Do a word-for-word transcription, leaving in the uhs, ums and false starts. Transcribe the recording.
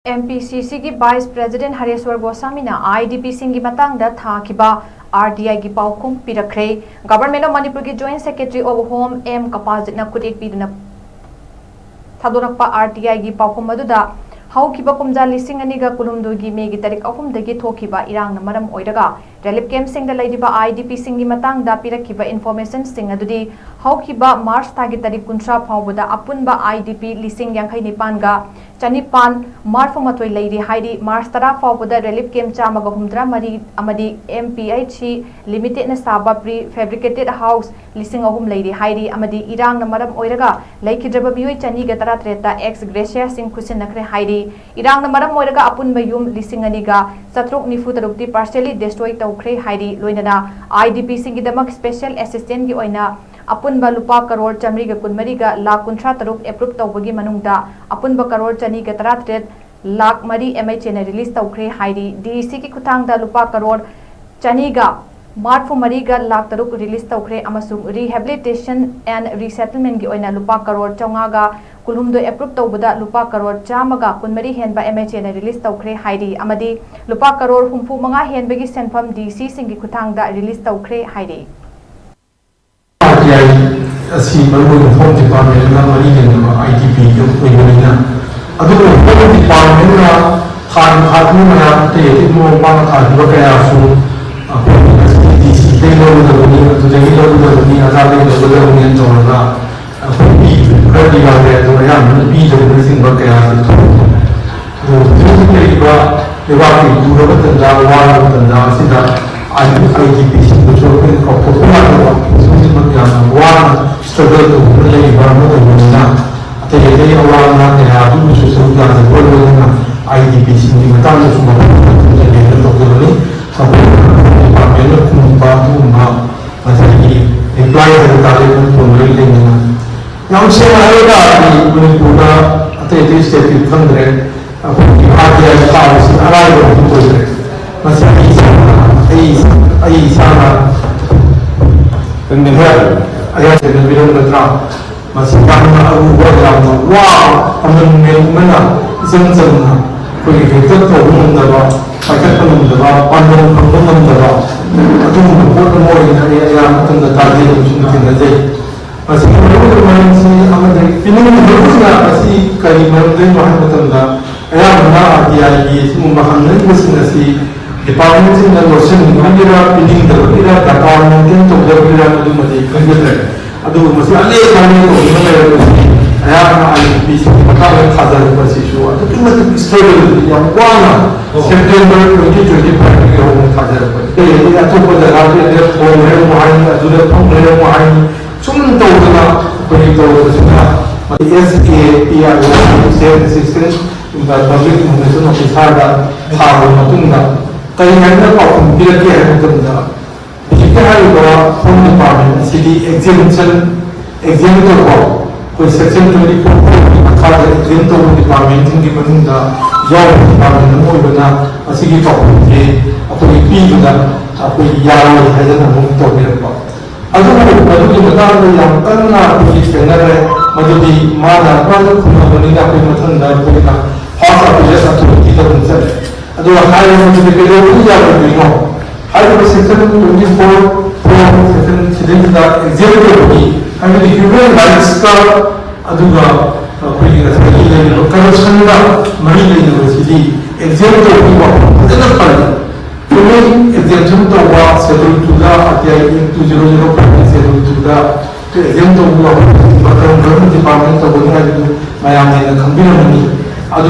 M P ꯁꯤ ꯁꯤꯒꯤ vice president ꯍꯔꯦꯁ꯭ꯋꯔ ꯒꯣꯁꯥꯃꯤꯅ I D ꯄꯤꯁꯤꯡꯒꯤ ꯃꯇꯥꯡꯗ ꯊꯥꯈꯤꯕ ꯑꯥꯔ ꯇꯤ ꯑꯥꯏꯒꯤ ꯄꯥꯎꯈꯨꯝ ꯄꯤꯔꯛꯈ꯭ꯔꯦ꯫ Government of Manipurꯒꯤ Joint Secretary of Home M ꯀꯄꯥꯖꯤꯠꯅ ꯈꯨꯠꯌꯦꯛ ꯄꯤꯗꯨꯅ ꯊꯥꯗꯣꯔꯛꯄ ꯑꯥꯔ ꯇꯤ ꯑꯥꯏꯒꯤ ꯄꯥꯎꯈꯨꯝ ꯑꯗꯨꯗ, ꯍꯧꯈꯤꯕ ꯀꯨꯝꯖꯥ ꯂꯤꯁꯤꯡ ꯑꯅꯤꯒ ꯀꯨꯟꯍꯨꯝꯗꯣꯏꯒꯤ ꯃꯦꯒꯤ ꯇꯥꯔꯤꯛ ꯑꯍꯨꯝꯗꯒꯤ ꯊꯣꯛꯈꯤꯕ ꯏꯔꯥꯡꯅ ꯃꯔꯝ ꯑꯣꯏꯔꯒ ꯔꯤꯂꯤꯐ ꯀꯦꯝꯞꯁꯤꯡꯗ ꯂꯩꯔꯤꯕ ꯑꯥꯏ ꯗꯤ ꯄꯤꯁꯤꯡꯒꯤ ꯃꯇꯥꯡꯗ ꯄꯤꯔꯛꯈꯤꯕ ꯏꯟꯐꯣꯔꯃꯦꯁꯟꯁꯤꯡ ꯑꯗꯨꯗꯤ, ꯍꯧꯈꯤꯕ ꯃꯥꯔꯆ ꯊꯥꯒꯤ ꯇꯥꯔꯤꯛ ꯀꯨꯟꯊ꯭ꯔꯥ ꯐꯥꯎꯕꯗ ꯑꯄꯨꯟꯕ ꯑꯥꯏ ꯗꯤ ꯄꯤ ꯂꯤꯁꯤꯡ ꯌꯥꯡꯈꯩ ꯅꯤꯄꯥꯟꯒ ꯆꯅꯤꯄꯥꯟ ꯃꯔꯐꯨ ꯃꯥꯊꯣꯏ ꯂꯩꯔꯤ ꯍꯥꯏꯔꯤ꯫ ꯃꯥꯔꯆ ꯇꯔꯥ ꯐꯥꯎꯕꯗ ꯔꯤꯂꯤꯐ ꯀꯦꯝꯞ ꯆꯥꯝꯃꯒ ꯍꯨꯝꯗ꯭ꯔꯥ ꯃꯔꯤ ꯑꯃꯗꯤ ꯑꯦꯝ ꯄꯤ ꯑꯩꯆ ꯁꯤ ꯂꯤꯃꯤꯇꯦꯗꯅ ꯁꯥꯕ ꯄ꯭ꯔꯤ ꯐꯦꯕ꯭ꯔꯤꯀꯦꯇꯦꯗ ꯍꯥꯎꯁ ꯂꯤꯁꯤꯡ ꯑꯍꯨꯝ ꯂꯩꯔꯤ ꯍꯥꯏꯔꯤ ꯑꯃꯗꯤ ꯏꯔꯥꯡꯅ ꯃꯔꯝ ꯑꯣꯏꯔꯒ ꯂꯩꯈꯤꯗ꯭ꯔꯕ ꯃꯤꯑꯣꯏ ꯆꯅꯤꯒ ꯇꯔꯥꯇꯔꯦꯠꯇ ꯑꯦꯛꯁ ꯒ꯭ꯔꯦꯁꯤꯌꯥꯁꯤꯡ ꯈꯨꯠꯁꯤꯟꯅꯈ꯭ꯔꯦ ꯍꯥꯏꯔꯤ꯫ ꯏꯔꯥꯡꯅ ꯃꯔꯝ ꯑꯣꯏꯔꯒ ꯑꯄꯨꯟꯕ ꯌꯨꯝ ꯂꯤꯁꯤꯡ ꯑꯅꯤꯒ ꯆꯥꯇ꯭ꯔꯨꯛ ꯅꯤꯐꯨ ꯇꯔꯨꯛꯇꯤ partially destroy ꯇꯧꯈ꯭ꯔꯦ ꯍꯥꯏꯔꯤ꯫ ꯂꯣꯏꯅꯅ ꯑꯥꯏ ꯗꯤ ꯄꯤꯁꯤꯡꯒꯤꯗꯃꯛ ꯁ꯭ꯄꯦꯁꯦꯜ ꯑꯦꯁꯤꯁꯇꯦꯟꯒꯤ ꯑꯣꯏꯅ ꯑꯄꯨꯟꯕ ꯂꯨꯄꯥ ꯀꯔꯣꯔ ꯆꯥꯃꯔꯤꯒ ꯀꯨꯟꯃꯔꯤꯒ ꯂꯥꯈ ꯀꯨꯟꯊ꯭ꯔꯥ ꯇꯔꯨꯛ ꯑꯦꯄ꯭ꯔꯨꯚ ꯇꯧꯕꯒꯤ ꯃꯅꯨꯡꯗ ꯑꯄꯨꯟꯕ ꯀꯔꯣꯔ ꯆꯅꯤꯒ ꯇꯔꯥꯇꯔꯦꯠ ꯂꯥꯈ ꯃꯔꯤ ꯑꯦꯝ ꯑꯩꯆ ꯑꯦꯅ ꯔꯤꯂꯤꯖ ꯇꯧꯈ꯭ꯔꯦ ꯍꯥꯏꯔꯤ꯫ ꯗꯤ ꯏ ꯁꯤꯒꯤ ꯈꯨꯠꯊꯥꯡꯗ ꯂꯨꯄꯥ ꯀꯔꯣꯔ ꯆꯅꯤꯒ ꯃꯔꯐꯨ ꯃꯔꯤꯒ ꯂꯥꯈ ꯇꯔꯨꯛ ꯔꯤꯂꯤꯖ ꯇꯧꯈ꯭ꯔꯦ ꯑꯃꯁꯨꯡ Rehabilitation and Resettlementꯀꯤ ꯑꯣꯏꯅ ꯂꯨꯄꯥ ꯀꯔꯣꯔ ꯆꯥꯝꯃꯉꯥꯒ ꯀꯨꯟꯍꯨꯝꯗꯣꯏ ꯑꯦꯄ꯭ꯔꯨꯚ ꯇꯧꯕꯗ ꯂꯨꯄꯥ ꯀꯔꯣꯔ ꯆꯥꯝꯃꯒ ꯀꯨꯟꯃꯔꯤ ꯍꯦꯟꯕ ꯑꯦꯝ ꯑꯩꯆ ꯑꯦꯅ ꯔꯤꯂꯤꯖ ꯇꯧꯈ꯭ꯔꯦ ꯍꯥꯏꯔꯤ ꯑꯃꯗꯤ ꯂꯨꯄꯥ ꯀꯔꯣꯔ ꯍꯨꯝꯐꯨ ꯃꯉꯥ ꯍꯦꯟꯕꯒꯤ ꯁꯦꯟꯐꯝ ꯗꯤ ꯁꯤꯁꯤꯡꯒꯤ ꯈꯨꯠꯊꯥꯡꯗ ꯔꯤꯂꯤꯖ ꯇꯧꯈ꯭ꯔꯦ ꯍꯥꯏꯔꯤ꯫ ꯑꯥꯔ ꯇꯤ ꯑꯥꯏ ꯑꯁꯤ ꯃꯔꯨꯑꯣꯏꯅ ꯍꯣꯝ ꯗꯤꯄꯥꯔꯠꯃꯦꯟꯅ ꯃꯔꯤ ꯂꯩꯅꯕ ꯑꯥꯏ ꯗꯤ ꯄꯤ ꯑꯣꯏꯕꯅꯤꯅ, ꯑꯗꯨꯕꯨ ꯍꯣꯝ ꯗꯤꯄꯥꯔꯠꯃꯦꯟꯅ ꯊꯥꯒꯤ ꯊꯥꯒꯤ ꯃꯌꯥꯝ ꯑꯇꯩ ꯑꯇꯩ ꯃꯔꯨꯞ ꯃꯄꯥꯡꯅ ꯊꯥꯈꯤꯕ ꯀꯌꯥꯁꯨ ꯑꯩꯈꯣꯏ ꯉꯁꯤ ꯗꯤ ꯁꯤꯗꯒꯤ ꯂꯧꯒꯗꯕꯅꯤ, ꯑꯗꯨꯗꯒꯤ ꯂꯧꯒꯗꯕꯅꯤ, ꯑꯗꯥꯗꯒꯤ ꯂꯧꯒꯗꯕꯅꯤ ꯇꯧꯔꯒ ꯑꯩꯈꯣꯏ ꯄꯤꯕ ꯈꯔꯗꯤ ꯌꯥꯎꯔꯦ, ꯑꯗꯣ ꯑꯌꯥꯝꯕꯅ ꯄꯤꯗꯕꯅꯆꯤꯡꯕ ꯀꯌꯥꯁꯨ ꯊꯣꯛꯏ꯫ ꯑꯗꯣ ꯍꯧꯖꯤꯛ ꯍꯧꯖꯤꯛ ꯂꯩꯔꯤꯕ ꯂꯩꯕꯥꯛꯀꯤ ꯂꯨꯔꯕ ꯇꯟꯖꯥ, ꯋꯥꯔꯕ ꯇꯟꯖꯥ ꯑꯁꯤꯗ ꯑꯥꯏ ꯗꯤ ꯄꯤꯁꯤꯡꯗꯁꯨ ꯑꯩꯈꯣꯏꯅ ꯀꯥꯎꯊꯣꯛꯄ ꯌꯥꯗꯕ, ꯍꯧꯖꯤꯛ ꯍꯧꯖꯤꯛꯃꯛ ꯌꯥꯝꯅ ꯋꯥꯅ ꯁ꯭ꯇ꯭ꯔꯒꯜ ꯇꯧꯗꯨꯅ ꯂꯩꯔꯤꯕ ꯑꯃ ꯑꯣꯏꯕꯅꯤꯅ, ꯑꯇꯩ ꯑꯇꯩ ꯑꯋꯥ ꯑꯅꯥ ꯀꯌꯥ ꯑꯗꯨꯕꯨꯁꯨ ꯁꯔꯨꯛ ꯌꯥꯗꯕ ꯑꯣꯏꯕꯅꯤꯅ, ꯑꯥꯏ ꯗꯤ ꯄꯤꯁꯤꯡꯒꯤ ꯃꯇꯥꯡꯗꯁꯨ ꯃꯐꯝ ꯈꯔ ꯊꯝꯖꯒꯦꯅ ꯇꯧꯖꯕꯅꯤ꯫ ꯑꯩꯈꯣꯏꯅ ꯗꯤꯄꯥꯔꯠꯃꯦꯟꯅ ꯈꯨꯝꯕ ꯑꯗꯨꯒꯨꯝꯕ ꯉꯁꯥꯏꯒꯤ ꯔꯤꯄ꯭ꯂꯥꯏ ꯍꯥꯏꯕ ꯇꯥꯔꯦ, ꯐꯣꯟ ꯃꯔꯤ ꯂꯩꯅꯅ꯫ ꯌꯥꯝ ꯁꯦꯡꯅ ꯍꯥꯏꯔ ꯇꯥꯔꯗꯤ ꯃꯅꯤꯄꯨꯔꯗ ꯑꯇꯩ ꯑꯇꯩ ꯁ꯭ꯇꯦꯠꯇꯤ ꯈꯪꯗ꯭ꯔꯦ, ꯑꯩꯈꯣꯏꯒꯤ ꯑꯥꯔ ꯇꯤ ꯑꯥꯏ ꯀꯥꯕꯁꯤ ꯑꯔꯥꯏꯕ ꯑꯃ ꯑꯣꯏꯗ꯭ꯔꯦ꯫ ꯃꯁꯤ ꯑꯩ ꯏꯁꯥꯅ, ꯑꯩ, ꯑꯩ ꯏꯁꯥꯅ ꯑꯌꯥꯝꯕꯅ ꯄꯤꯔꯝꯒꯗ꯭ꯔꯥ? ꯃꯁꯤ ꯌꯥꯝꯅ ꯑꯔꯨꯕ, ꯌꯥꯝꯅ ꯋꯥꯕ ꯑꯃꯅꯤ꯫ ꯑꯃꯅ ꯏꯆꯝ ꯆꯝꯅ ꯑꯩꯈꯣꯏꯒꯤ ꯍꯦꯛꯇ ꯇꯧꯕ ꯉꯝꯗꯕ, ꯄꯥꯏꯈꯠꯄ ꯉꯝꯗꯕ, ꯄꯥꯟꯗꯝ ꯐꯪꯕ ꯉꯝꯗꯕ, ꯑꯗꯨꯒꯨꯝꯕ ꯄꯣꯠ ꯑꯃ ꯑꯣꯏꯅ ꯑꯩ ꯑꯌꯥꯝꯕ ꯃꯇꯝꯗ ꯇꯥꯖꯩ ꯑꯃꯁꯨꯡ ꯊꯦꯡꯅꯖꯩ꯫ ꯃꯁꯤꯒꯤ ꯃꯔꯨꯑꯣꯏꯕ ꯃꯔꯝꯁꯤ ꯑꯃꯗꯤ ꯄꯤꯅꯤꯡꯂꯤꯕ ꯑꯣꯏꯅ ꯃꯁꯤ ꯀꯔꯤ ꯃꯔꯝꯗꯒꯤꯅꯣ ꯍꯥꯏꯕ ꯃꯇꯝꯗ, ꯑꯌꯥꯝꯕꯅ ꯑꯥꯔ ꯇꯤ ꯑꯥꯏꯒꯤ ꯁꯤꯒꯨꯝꯕ ꯍꯪꯅꯔꯤꯕꯁꯤꯡ ꯑꯁꯤ ꯗꯤꯄꯥꯔꯠꯃꯦꯟꯁꯤꯡꯅ ꯂꯣꯠꯁꯤꯟꯅꯤꯡꯕꯒꯤꯔ, ꯄꯤꯅꯤꯡꯗꯕꯒꯤꯔ, ꯗꯔꯀꯥꯔ ꯃꯦꯟꯇꯦꯟ ꯇꯧꯗꯕꯒꯤꯔ, ꯃꯗꯨꯃꯗꯤ ꯈꯪꯖꯗ꯭ꯔꯦ꯫ ꯑꯗꯨꯕꯨ ꯃꯁꯤ ꯑꯅꯦꯛ ꯑꯅꯦꯛ ꯇꯧꯗꯨꯅ ꯂꯩꯔꯕꯁꯤ ꯑꯌꯥꯝꯕꯅ ꯑꯥꯏ ꯑꯦꯟ ꯄꯤꯁꯤꯒꯤ ꯃꯇꯥꯡꯗ ꯊꯥꯖꯔꯛꯄ ꯑꯁꯤꯁꯨ ꯑꯗꯨꯛꯀꯤ ꯃꯇꯤꯛ ꯏꯁꯇ꯭ꯔꯒꯜ, ꯌꯥꯝ ꯋꯥꯅ ꯁꯦꯞꯇꯦꯝꯕꯔ ꯇ꯭ꯋꯦꯟꯇꯤ ꯇ꯭ꯋꯦꯟꯇꯤ ꯐꯥꯏꯚꯇꯒꯤ ꯍꯧꯅ ꯊꯥꯖꯔꯛꯄꯅꯤ꯫ ꯑꯗꯩ ꯑꯇꯣꯞꯄ ꯖꯒꯥꯗ ꯑꯦꯗ꯭ꯔꯦꯁ ꯍꯣꯡꯈ꯭ꯔꯦ ꯑꯃꯨꯛ ꯍꯥꯏꯅꯤ, ꯑꯗꯨꯗ ꯐꯪꯈ꯭ꯔꯦ ꯑꯃꯨꯛ ꯍꯥꯏꯅꯤ, ꯁꯨꯝ ꯇꯧꯗꯅ ꯑꯩꯈꯣꯏꯒꯤ ꯇꯧꯔꯕꯁꯤꯅ ꯑꯦꯁ ꯑꯦ P I O, self assistance public information ꯑꯣꯐꯤꯁꯥꯔꯗ ꯊꯥꯔꯕ ꯃꯇꯨꯡꯗ ꯀꯔꯤ ꯍꯥꯏꯅ ꯄꯥꯎꯈꯨꯝ ꯄꯤꯔꯛꯀꯦ ꯍꯥꯏꯕ ꯃꯇꯝꯗ, ꯍꯧꯖꯤꯛꯀꯤ ꯍꯥꯏꯔꯤꯕ ꯍꯣꯝ ꯗꯤꯄꯥꯔꯠꯃꯦꯟ ꯑꯁꯤꯗꯤ ꯑꯦꯛꯖꯦꯝꯁꯟ, ꯑꯦꯛꯖꯦꯝ ꯇꯧꯕ, ꯑꯩꯈꯣꯏ ꯁꯦꯛꯁꯟ ꯇ꯭ꯋꯦꯟꯇꯤ ꯐꯣꯔ ꯃꯈꯥꯗ ꯑꯦꯛꯖꯦꯝ ꯇꯧꯕ ꯗꯤꯄꯥꯔꯠꯃꯦꯟꯁꯤꯡꯒꯤ ꯃꯅꯨꯡꯗ ꯌꯥꯎꯕ ꯗꯤꯄꯥꯔꯠꯃꯦꯟ ꯑꯃ ꯑꯣꯏꯕꯅ, ꯃꯁꯤꯒꯤ ꯄꯥꯎꯈꯨꯝꯁꯤ ꯑꯩꯈꯣꯏꯒꯤ ꯄꯤꯕꯗ ꯑꯩꯈꯣꯏ ꯌꯥꯔꯣꯏ ꯍꯥꯏꯗꯅ ꯑꯃꯨꯛ ꯇꯧꯕꯤꯔꯛꯄ꯫ ꯑꯗꯨꯕꯨ ꯃꯗꯨꯒꯤ ꯃꯇꯥꯡꯗ ꯌꯥꯝ ꯀꯟꯅ ꯑꯩꯈꯣꯏꯒꯤ ꯊꯦꯡꯅꯔꯦ꯫ ꯃꯗꯨꯗꯤ ꯃꯥꯅ ꯃꯥꯅ ꯈꯨꯝꯃꯕꯅꯤꯅ ꯑꯩꯈꯣꯏ ꯃꯊꯪꯗ ꯑꯩꯈꯣꯏꯅ ꯐꯥꯔꯁ ꯑꯄꯤꯌꯔ ꯑꯊꯣꯔꯤꯇꯤꯗ ꯑꯗꯨꯝ ꯆꯠꯂꯦ꯫ ꯑꯗꯨꯒ ꯍꯥꯏꯔꯤꯕ ꯃꯗꯨꯗꯤ ꯀꯩꯗꯧꯕꯒꯤ ꯌꯥꯔꯣꯏꯗꯣꯏꯅꯣ? ꯍꯥꯏꯔꯤꯕ section twenty four four section ꯁꯤꯗꯩꯁꯤꯗ ꯑꯦꯛꯖꯦꯝ ꯇꯧꯕꯒꯤ, ꯍꯥꯏꯕꯗꯤ ꯍ꯭ꯌꯨꯃꯦꯟ ꯔꯥꯏꯠꯁꯀ ꯑꯗꯨꯒ ꯑꯩꯈꯣꯏꯒꯤ ꯉꯁꯥꯏꯒꯤ ꯂꯩꯔꯤꯕ ꯀꯔꯞꯁꯟꯒ ꯃꯔꯤ ꯂꯩꯅꯕꯁꯤꯗꯤ ꯑꯦꯛꯖꯦꯝ ꯇꯧꯕꯒꯤ ꯋꯥꯐꯝ ꯐꯖꯅ ꯄꯜꯂꯤ꯫ ꯆꯨꯝꯃꯤ, ꯑꯦꯛꯖꯦꯝꯁꯟ ꯇꯧꯕ ꯁꯦꯗꯨꯜ ꯇꯨꯗ, ꯑꯥꯔ ꯇꯤ ꯑꯥꯏ ꯑꯦꯛ ꯇꯨ ꯖꯤꯔꯣ ꯖꯤꯔꯣ ꯐꯥꯏꯚꯀꯤ ꯁꯦꯗꯨꯜ ꯇꯨꯗ ꯑꯦꯛꯖꯦꯝ ꯇꯧꯕ ꯋꯥꯐꯝ ꯀꯔꯝ ꯀꯔꯝꯕ ꯗꯤꯄꯥꯔꯠꯃꯦꯟ ꯇꯧꯒꯅꯤ ꯍꯥꯏꯕꯗꯨ ꯃꯌꯥꯝꯅ ꯍꯦꯟꯅ ꯈꯪꯕꯤꯔꯝꯃꯅꯤ꯫ ꯑꯗꯨ